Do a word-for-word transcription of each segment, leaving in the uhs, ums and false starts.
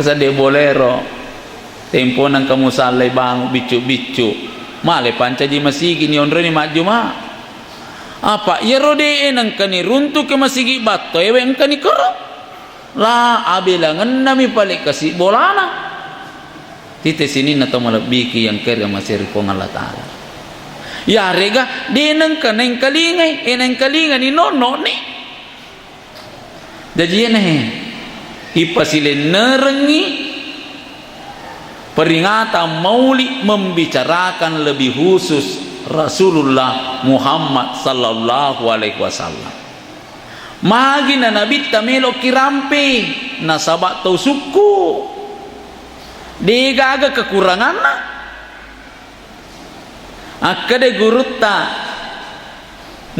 Sedde bolero, tempona engka musallai bangu biccu-biccu, male pancaji masigi nionroni majjuma. Apa iyaro de'e nengkani runtuki masigi battoewe engkani koro. La abelangennami pale kasi bolana. Tite sininna to malebbiki yang kere maseri Puang Allah Ta'ala. Yarega de nengka nengkalingai, e nengkalingani nonno ni. Jaji iyanahe ipasilennerengngi peringatan Maulid membicarakan lebih khusus Rasulullah Muhammad sallallahu alaihi wasallam. Magi na Nabitta meloki rampe nasaba tau sukku, degaga kekuranganna. Akkeda gurutta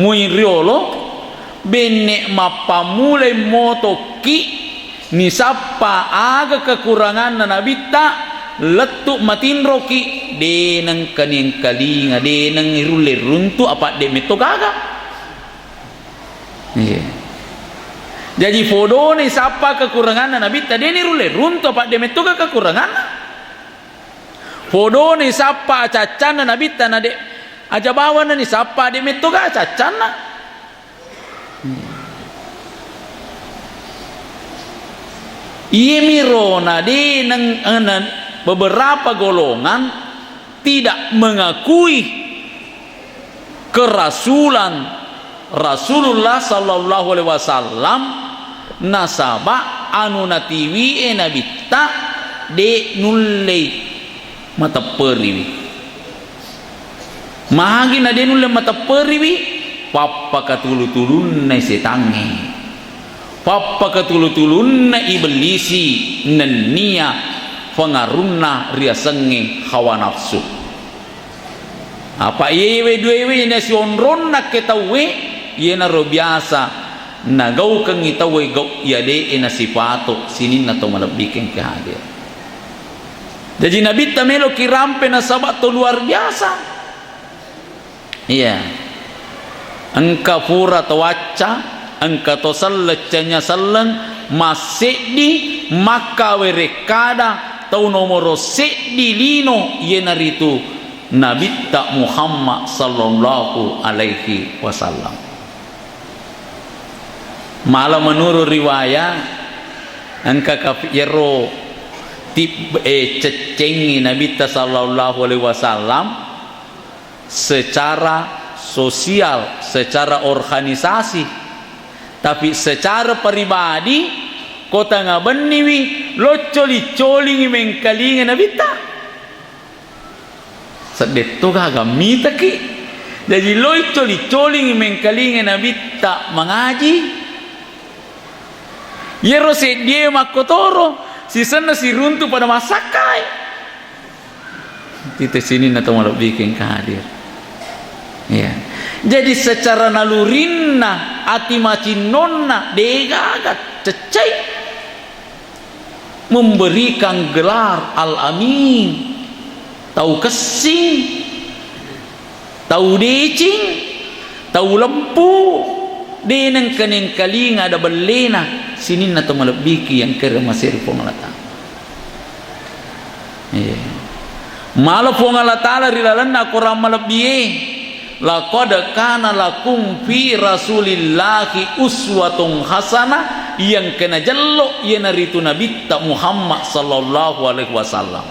muing riolo, benne mappammulai motokki nisappa aga kekuranganna Nabitta, lettu matinroki, de nengka niengkalinga, de neng irulle runtu apa de metto gaga. Iya. Jaji fodona isappa kekuranganna Nabitta, de nirulle runtu apa de metto gaga kekuranganna. Fodona isappa acaccanna Nabitta na de aja bawanna nisappa de mettoga acaccanna. Iyemiro na de neng, eh, na beberapa golongan tidak mengakui kerasulan Rasulullah sallallahu alaihi wasallam, nasaba anu natiwie Nabitta de nullei matepperiwi. Magi na de nulle matepperiwi? Pappakatulu-tulunna setangnge, pappakatulu-tulunna iblisi nennia pengarunna riasengnge hawa nafsu. Apa iyewe duewe nasionronna ke tauwe, iyenaro biasa nagaukengngi tauwe gau iya de'e nasipato sininna to malebbikeng ke hadir. Jaji Nabitta meloki rampe nasaba to luar biasa. Iya. Engka pura to wacca, engka to selleng, cenya selleng, masseddi makkawerekkada tau nomoro seddi lino, iyanaritu Nabitta Muhammad sallallahu alaihi wasallam. Mala menurut riwayat, engka kafi-, iyaro tib-, eh, ceccengngi Nabitta sallallahu alaihi wasallam secara sosial, secara organisasi. Tapi secara pribadi, ko tengnga benniwi, loccoli-colingi mengkalinga Nabitta. Seddetto gaga mitaki. Jaji loi coli-colingi mengkalinga Nabitta mangaji. Iyaro seddie makkotoro, sisenna siruntu pada massakkai. Tite sininna to malebbiking kadir. Iya. Jadi secara nalurinna, ati macinnonna, degaga ceccai. Memberikan gelar Al-Amin, tau kessing, tau deceng, tau lempu, de nengka-nengkalinga ada bellena sininna to malebbiki yang kere maseri Puang Allah Ta'ala. Iya. Mala Puang Allah Ta'ala ri lalenna Quran malebbie. Laqad kana lakum fi Rasulillahi uswatun hasanah, yang kena jello iyanaritu Nabitta Muhammad sallallahu alaihi wasallam.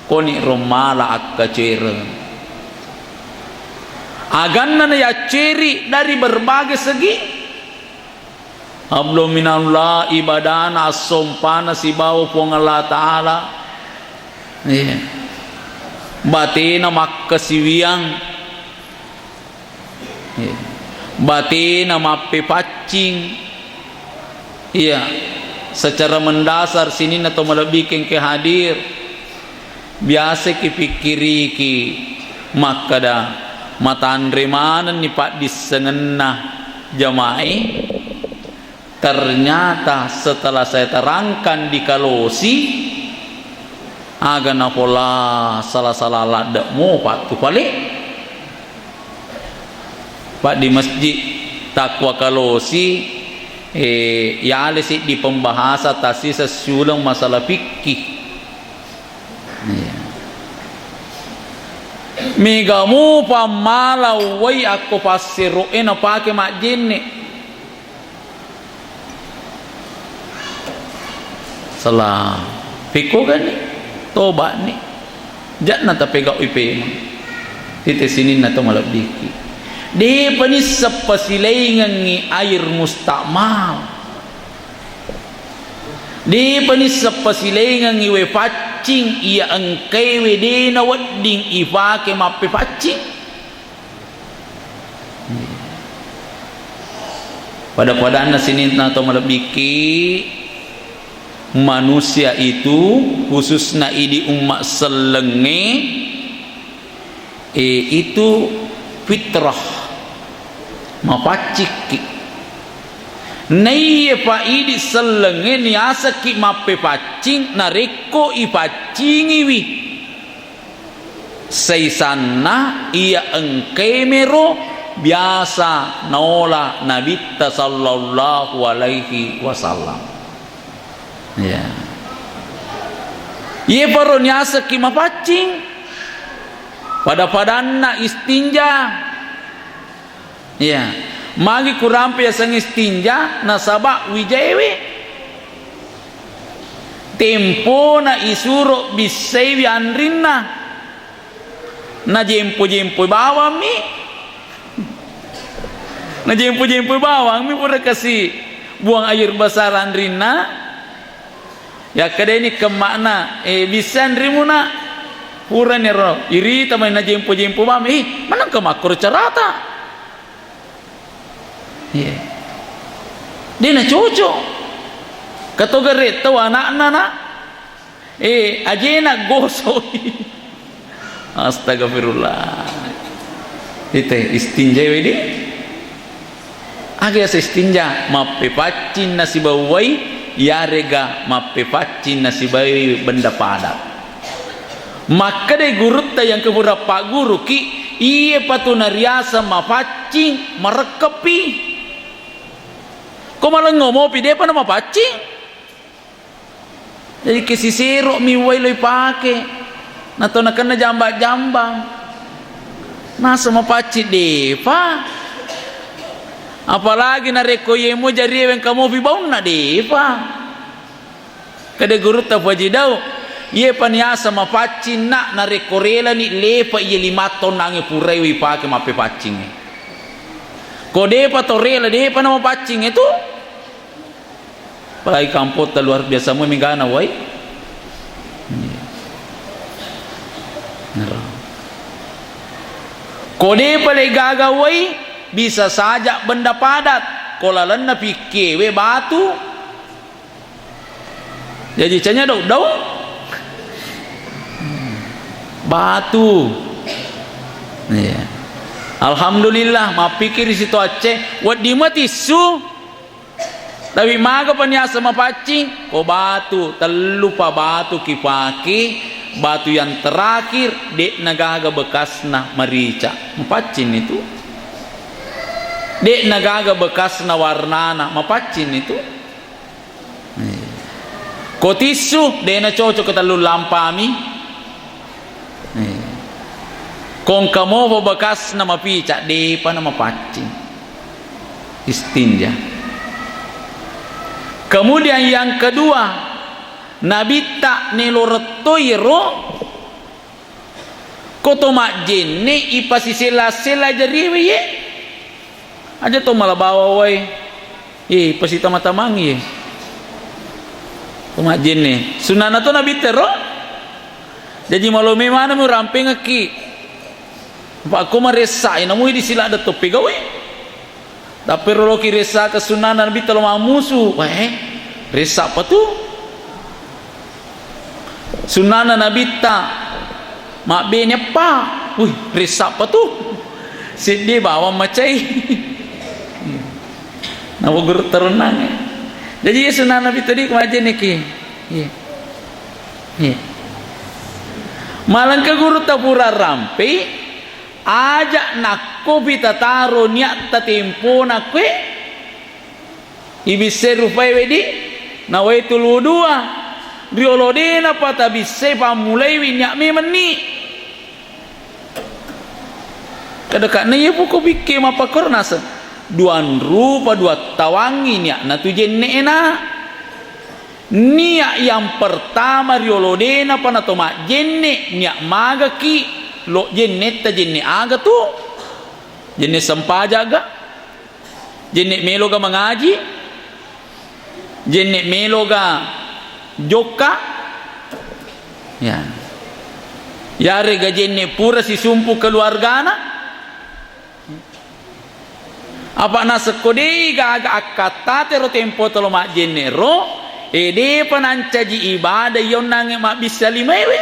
Koni rommala akkacereng. Aganna nayacceri dari berbagai segi. Hablu minallah, ibadana, assompana sibawa Puang Allah Ta'ala. Iya. Batena makkasiwiang. Iya. Batena mappepaccing. Iya. Secara mendasar sininna to malebbikeng ke hadir. Biasa kipikkiriki makkeda, matanre manenni paddissengenna jamae. Ternyata setelah saya terangkan di Kalosi, aga napola sala-sala ladde mo pattu pale. Pak di masjid Takwa Kalosi, Eh, yale seddi pembahasa tasisa siuleng masalah fikih. Iya. Mega mupa mala uwai akko passero'e napake majjenne. Salah. Pekkogani, tobani. Ja'na tapegau'i pemeng. Tite sininna to malebbiki. Depa nisseng pasilaingengngi air mustakmal. Depa nisseng pasilaingengngi wae paccing iya engkae wae de nawedding ifake mappepaccing. Pada-padanna sininna to malebbiki, manusia itu, khususna idi umma sellengnge, eh, itu fitrah, mapaccikki. Naiye pa idi sellengnge niasakki mappepaccing narekko ipaccingiwi. Saisanna iya engkae mero biasa naola Nabitta sallallahu alaihi wasallam. Ya. Iye paro niasekki mapaccing, pada-padanna istinja. Iya. Magi kurampe yaseng istinja, nasaba wijaewe. Tempona isuro bissaiwi anrinna. Najempo-jempoi bawammi. Najempo-jempoi bawammi pura kasi buang air besar anrinna. Yakkedani kemma'na, "Eh, bissai anrimu, Nak?" Purani ro, irita mai najempo-jempo bawammi. "Ih, manengka makkoro carata?" Iya. De nacocok. Katogare tau anakna, Nak. Eh, ajena gosoi. Astagfirullah. Ite istinja wedi? Aga yaseng istinja? Mappepaccing nasibawai, yarega mappepaccing nasibawai benda padat. Makkedai gurutta yang kepura pagguruki, iye patu nariaseng mapaccing, marekkepi. Ko malengngo mopi depa na mapaccing. Jadi ke sisero'mi uwai lo ipake, nato nakenna jamba-jambang. Nasa mapaccing depa. Apalagi narekko yemo jarie wengka mopi baunna depa. Kade gurutta Puaji Dau, iye pa niasa mapaccing, Nak, narekko relani lepa iye lima taung nange purai ipake mappepaccingnge. Ko depa to rela, depa na mapaccingnge tu. Apalagi kampotta luar biasa moi megana wai. Iya. Naro. Ko de pale gaga wai, bisa saja benda padat. Ko lalenna pikkewe batu. Jaji canya daung-daung. Batu. Iya. Alhamdulillah, mappikiri situ acce, wedding matissu. Tapi maga pa niaseng mapaccing? Ko batu, tellu pa batu kipake, batu yang terakhir, de'na gaga bekasna marica. Mapaccing itu. De'na gaga bekasna warnana, mapaccing itu. Iya. Ko tissu, de'na cocok ke tellu lampami. Eh. Ko engka mopa bekasna mapica, depa na mapaccing. Istinja. Kemudian yang kedua, Nabitta nelo rettoi ro, ko to majjenne ipasisella-sella jariwe ye. Aja to mala bawa wae. Eh, ipasitama-tamangi ye. To majjenne. Sunnana to Nabitta ro. Jaji malome maneng urampengekki. Apa ko maressa, eh, namui di sila ada toppe gawe. Tapi roloki ressa ke sunnana Nabitta lo mammusu. Wah, eh, ressa apa tu? Sunnana Nabitta mabbene eppa. Wih, ressa apa tu? Seddi bawang macai. Nawa guru terunang. Jadi ya sunnana Nabitta di majjenne ki. Iya. Iya. Malengka guru tapura rampe, aja nakko pitataro niatta tempona kue. Ibissai rupaé wedi, nawaitul wudua. Riolo dé'napa tabissai pammulaiwi, nia' mémenni. Kada ka'na iya puko pikke mappakkoro naseng. Duang rupa, duang tawangngi nia'na tu jenne'na. Nia' yang pertama riolo dé'napa nato majjenne', nia' magaki lo' jennetta, jenne' aga tu? Jenne' sempaja'ga? Jenne' meloga mangaji, jenne' meloga jokka, ya. Yarega jenne' pura sisumpu keluargana. Apa' nasekko dé' gaga akkattate ro tempo tolo majjenne' ro, e dé'pa nancaji ibadah iya onnangnge mabbissa limaéwé.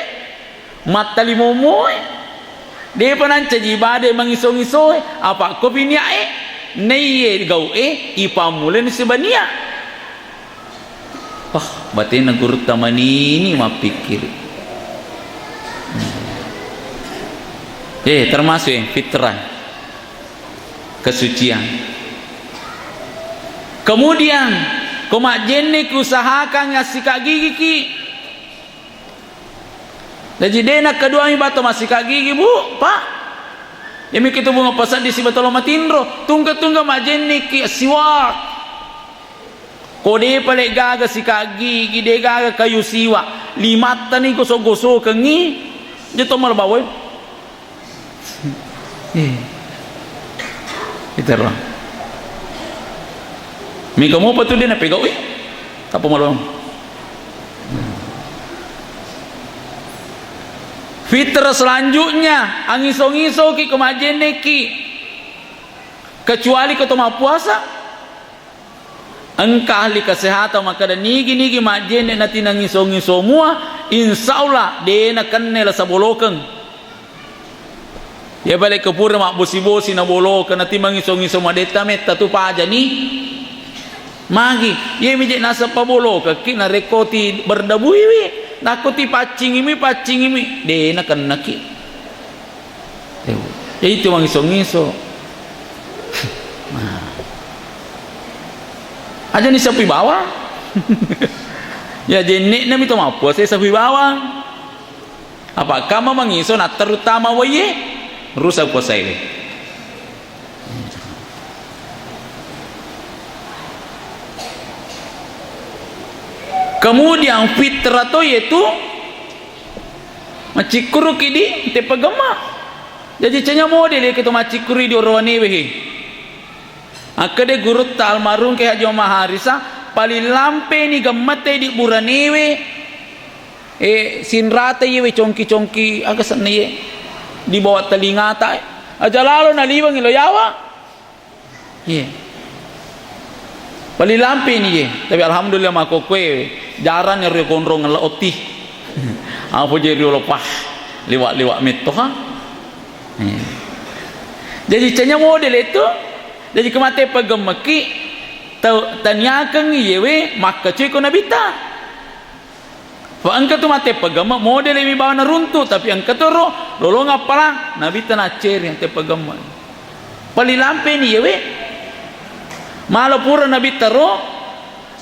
Mattalimommoé. Dé'pa nancaji ibadah mangiso-ngisoé, apa' kopi nia'é, naiye gau'é, ipammulani siba nia'. Wah, baténna gurutta manini mappikkiri. Eh, termasuk, eh, fitrah, kesucian. Kemudian, ko majjenneki usahakan assika' gigiki. Jaji dé' nakkaduangi bato massika' gigi, Bu, Pak. Iyami kitu bunga pasaddi sibawa tolo matinro, tungke-tungke majjenneki siwak. Ko dé' pale gaga sika' gigi, dé' gaga kayu siwak, limattani goso-gosokengngi, je to malebawai. Eh. Itaro. Mega mopa tu dé' napegau'i. Tappa malong. Fitrah selanjutnya, angiso-ngisoki ko majjenneki. Kecuali ko to mappuasa. Engka ahli kesehatan makkeda, nigi-nigi majjenne' natinangiso-ngiso mua, insya Allah dé' nakenna lasa bolokeng. Iya bale ko pura mabbosi-bosi nabolokeng, natimangiso-ngiso madetta metta tu pajani. Magi, iya mije naseng pabolokekki narekko ti berdebuiwi, nakko ti paccingimi, paccingimi, dé' nakennaki. Ewu. Ya, itu mangiso-ngiso. Nah. Aja ni sapi bawang. Ya, jenne'na mi to mappuasa sapi bawang. Apa' kamma mangiso natteru tama waiye, rusak puasae. Kemudian fitrah to yaitu maccikkuruki di teppe gemma. Jaji cenya model yake to maccikkuru di orowanewe he. Akkede gurutta almarhum Kiai Haji Muhammad Harisa, paling lampeni gemmete di buranewe, eh, sinrata iyewe congki-congki, aga senna iye, di bawah telingata, eh. Aja lalo naliwengi lo yawa. Iye. Paling lampeni iye, tapi alhamdulillah makkokkoe jarang ero konrong ngella otti. Apa je riolo pah, liwa-liwa metto ha. Eh. Jadi cenya model itu, jadi kemate pegemmeki, tau taniakeng iyewe makkacui ko Nabitta. Fa engka tu mate pegemme model mi bawa naruntu, tapi engka tu ro lolong appalang Nabitta nacceri mate pegemme. Paling lampeni iyewe, mala pura Nabitta ro,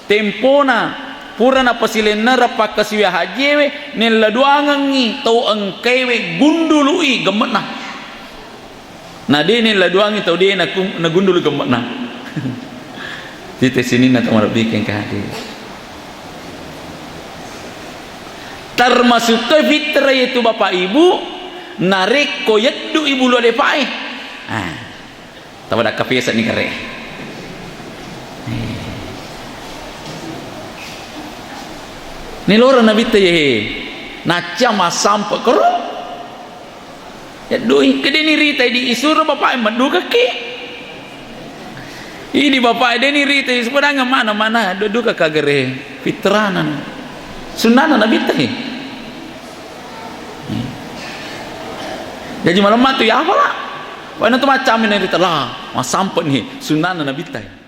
tempona pura napasilennereng pakkasiwiang hajiewe, nella duangengngi tau engkaewe gundului gemme'na. Na de' nella duangi tau de' naku-, nagundului gemme'na. Tite sininna tau marabbikeng ke hati. Termasuk to fitrah yaitu bapak ibu, narekko yeddu'i bulu adepae. Ah. Tawa dakka pesa ni kare. Ni loro Nabitta ye he. Nacca massampe koro. Yaddui, ke de' ni ritai di isuro bapak e maddukaki. Idi bapak e de' ni ritai, sepedangnga mana-mana, du-, duka kagere fitrana. Sunnana Nabitta he. Jaji malemma tu ya apalah. Wena tu macam ni rita lah, massampe ni sunnana Nabitta he.